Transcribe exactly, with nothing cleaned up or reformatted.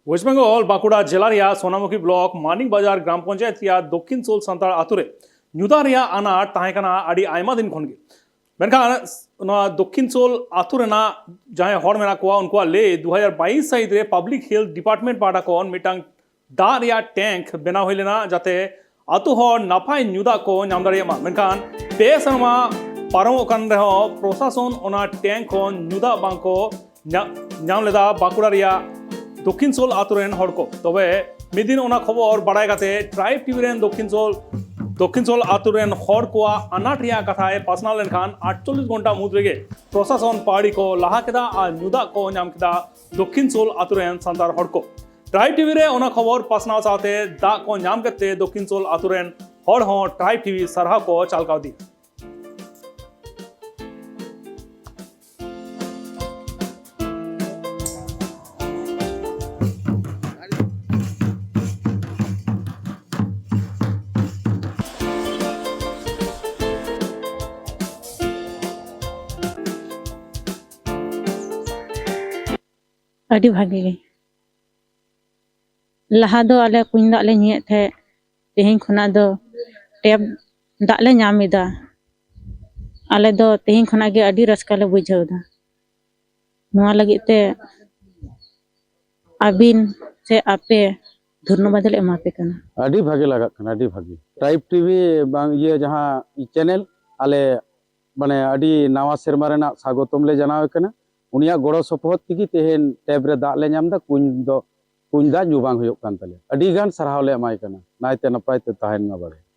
West Bengal Bankura ᱡᱮᱞᱟ ᱨᱮᱭᱟᱜ ᱥᱳᱱᱟᱢᱩᱠᱷᱤ block Manik ᱵᱟᱡᱟᱨ ᱜᱨᱟᱢ ᱯᱚᱧᱪᱟᱭᱮᱛ ᱨᱮᱭᱟᱜ ᱫᱚᱠᱠᱷᱤᱱ ᱥᱳᱞ ᱥᱟᱱᱛᱟᱲ ᱟᱛᱳ ᱨᱮ ᱧᱩ ᱫᱟᱜ ᱨᱮᱭᱟᱜ ᱟᱱᱟᱴ ᱛᱟᱦᱮᱸ ᱠᱟᱱᱟ ᱟᱹᱰᱤ ᱟᱭᱢᱟ ᱫᱤᱱ ᱠᱷᱚᱱ ᱜᱮ᱾ ᱢᱮᱱᱠᱷᱟᱱ ᱱᱚᱣᱟ ᱫᱚᱠᱠᱷᱤᱱ ᱥᱳᱞ ᱟᱛᱳ ᱨᱮᱱᱟᱜ ᱡᱟᱦᱟᱸᱭ ᱦᱚᱲ ᱢᱮᱱᱟᱜ ᱠᱚᱣᱟ, ᱩᱱᱠᱩᱣᱟᱜ ᱞᱟᱹᱭ, ᱫᱩ ᱦᱟᱡᱟᱨ ᱵᱟᱭᱤᱥ ᱥᱟᱹᱦᱤᱛ ᱨᱮ ᱯᱟᱵᱽᱞᱤᱠ ᱦᱮᱞᱛᱷ ᱰᱤᱯᱟᱨᱴᱢᱮᱱᱴ ᱯᱟᱦᱴᱟ ᱠᱷᱚᱱ ᱢᱤᱫᱴᱟᱝ ᱫᱟᱜ ᱨᱮᱭᱟᱜ ᱴᱮᱝᱠ ᱵᱮᱱᱟᱣ ᱦᱩᱭ ᱞᱮᱱᱟ, ᱡᱟᱛᱮ ᱟᱛᱳ ᱦᱚᱲ ᱱᱟᱯᱟᱭ ᱧᱩ ᱫᱟᱜ ᱠᱚ ᱧᱟᱢ ᱫᱟᱲᱮᱭᱟᱜ ᱢᱟ᱾ ᱢᱮᱱᱠᱷᱟᱱ ᱯᱮ ᱥᱮᱨᱢᱟ ᱯᱟᱨᱚᱢᱚᱜ ᱠᱟᱱ ᱨᱮᱦᱚᱸ ᱯᱨᱚᱥᱟᱥᱚᱱ ᱚᱱᱟ ᱴᱮᱝᱠ ᱠᱷᱚᱱ ᱧᱩ ᱫᱟᱜ ᱵᱟᱝ ᱠᱚ ᱧᱟ-, ᱧᱟᱢ ᱞᱮᱫᱟ᱾ ᱵᱟᱸᱠᱩᱲᱟ ᱨᱮᱭᱟᱜ ᱫᱚᱠᱠᱷᱤᱱ ᱥᱳᱞ ᱟᱛᱳ ᱨᱮᱱ ᱦᱚᱲ ᱠᱚ᱾ ᱛᱚᱵᱮ ᱢᱤᱫ ᱫᱤᱱ ᱚᱱᱟ ᱠᱷᱚᱵᱚᱨ ᱵᱟᱲᱟᱭ ᱠᱟᱛᱮ ᱴᱨᱟᱭᱤᱵᱽ ᱴᱤᱵᱷᱤ ᱨᱮᱱ ᱫᱚᱠᱠᱷᱤᱱ ᱥᱳᱞ, ᱫᱚᱠᱠᱷᱤᱱ ᱥᱳᱞ ᱟᱛᱳ ᱨᱮᱱ ᱦᱚᱲ ᱠᱚᱣᱟᱜ ᱟᱱᱟᱴ ᱨᱮᱭᱟᱜ ᱠᱟᱛᱷᱟᱭ ᱯᱟᱥᱱᱟᱣ ᱞᱮᱱᱠᱷᱟᱱ ᱟᱴᱪᱚᱞᱞᱤᱥ ᱜᱷᱚᱱᱴᱟ ᱢᱩᱫᱽ ᱨᱮᱜᱮ ᱯᱨᱚᱥᱟᱥᱚᱱ ᱯᱟᱹᱣᱲᱤ ᱠᱚ ᱞᱟᱦᱟ ᱠᱮᱫᱟ ᱟᱨ ᱧᱩ ᱫᱟᱜ ᱠᱚ ᱧᱟᱢ ᱠᱮᱫᱟ ᱫᱚᱠᱠᱷᱤᱱ ᱥᱳᱞ ᱟᱛᱳ ᱨᱮᱱ ᱥᱟᱱᱛᱟᱲ ᱦᱚᱲ ᱠᱚ᱾ ᱴᱨᱟᱭᱤᱵᱽ ᱴᱤᱵᱷᱤ ᱨᱮ ᱚᱱᱟ ᱠᱷᱚᱵᱚᱨ ᱯᱟᱥᱱᱟᱣ ᱥᱟᱶᱛᱮ ᱫᱟᱜ ᱠᱚ ᱧᱟᱢ ᱠᱮᱫ ᱛᱮ ᱫᱚᱠᱠᱷᱤᱱ ᱥᱳᱞ ᱟᱛᱳ ᱨᱮᱱ ᱦᱚᱲ ᱦᱚᱸ ᱴᱨᱟᱭᱤᱵᱽ ᱴᱤᱵᱷᱤ ᱥᱟᱨᱦᱟᱣ ᱠᱚ ᱪᱟᱞ ᱠᱟᱣᱫᱤᱭᱟ᱾ ᱟᱹᱰᱤ ᱵᱷᱟᱜᱮ ᱜᱮ᱾ ᱞᱟᱦᱟ ᱫᱚ ᱟᱞᱮ ᱠᱩᱧ ᱫᱟᱜ ᱞᱮ ᱧᱩᱭᱮᱫ ᱛᱟᱦᱮᱸᱫ, ᱛᱮᱦᱮᱧ ᱠᱷᱚᱱᱟᱜ ᱫᱚ ᱴᱮᱯ ᱫᱟᱜ ᱞᱮ ᱧᱟᱢ ᱮᱫᱟ᱾ ᱟᱞᱮ ᱫᱚ ᱛᱮᱦᱮᱧ ᱠᱷᱚᱱᱟᱜ ᱜᱮ ᱟᱹᱰᱤ ᱨᱟᱹᱥᱠᱟᱹ ᱞᱮ ᱵᱩᱡᱷᱟᱹᱣ ᱮᱫᱟ᱾ ᱱᱚᱣᱟ ᱞᱟᱹᱜᱤᱫ ᱛᱮ ᱟᱹᱵᱤᱱ ᱥᱮ ᱟᱯᱮ ᱫᱷᱚᱱᱱᱚᱵᱟᱫ ᱞᱮ ᱮᱢᱟ ᱯᱮ ᱠᱟᱱᱟ᱾ ᱟᱹᱰᱤ ᱵᱷᱟᱜᱮ ᱞᱟᱜᱟᱜ ᱠᱟᱱᱟ, ᱟᱹᱰᱤ ᱵᱷᱟᱜᱮ᱾ ᱴᱨᱟᱭᱤᱵᱽ ᱴᱤᱵᱷᱤ ᱵᱟᱝ, ᱤᱭᱟᱹ, ᱡᱟᱦᱟᱸ ᱪᱮᱱᱮᱞ, ᱟᱞᱮ ᱢᱟᱱᱮ ᱟᱹᱰᱤ ᱱᱟᱣᱟ ᱥᱮᱨᱢᱟ ᱨᱮᱱᱟᱜ ᱥᱟᱜᱚᱛᱚᱢ ᱞᱮ ᱡᱟᱱᱟᱣ ᱮ ᱠᱟᱱᱟ᱾ ᱩᱱᱤᱭᱟᱜ ᱜᱚᱲᱚ ᱥᱚᱯᱚᱦᱚᱫ ᱛᱮᱜᱮ ᱛᱮᱦᱮᱧ ᱴᱮᱯ ᱨᱮ ᱫᱟᱜ ᱞᱮ ᱧᱟᱢ ᱮᱫᱟ, ᱠᱩᱧ ᱫᱚ, ᱠᱩᱧ ᱫᱟᱜ ᱧᱩ ᱵᱟᱝ ᱦᱩᱭᱩᱜ ᱠᱟᱱ ᱛᱟᱞᱮᱭᱟ᱾ ᱟᱹᱰᱤ ᱜᱟᱱ ᱥᱟᱨᱦᱟᱣ ᱞᱮ ᱮᱢᱟᱭ ᱠᱟᱱᱟ, ᱱᱟᱭᱛᱮ ᱱᱟᱯᱟᱭ ᱛᱮ ᱛᱟᱦᱮᱱ ᱢᱟ ᱵᱟᱲᱮ᱾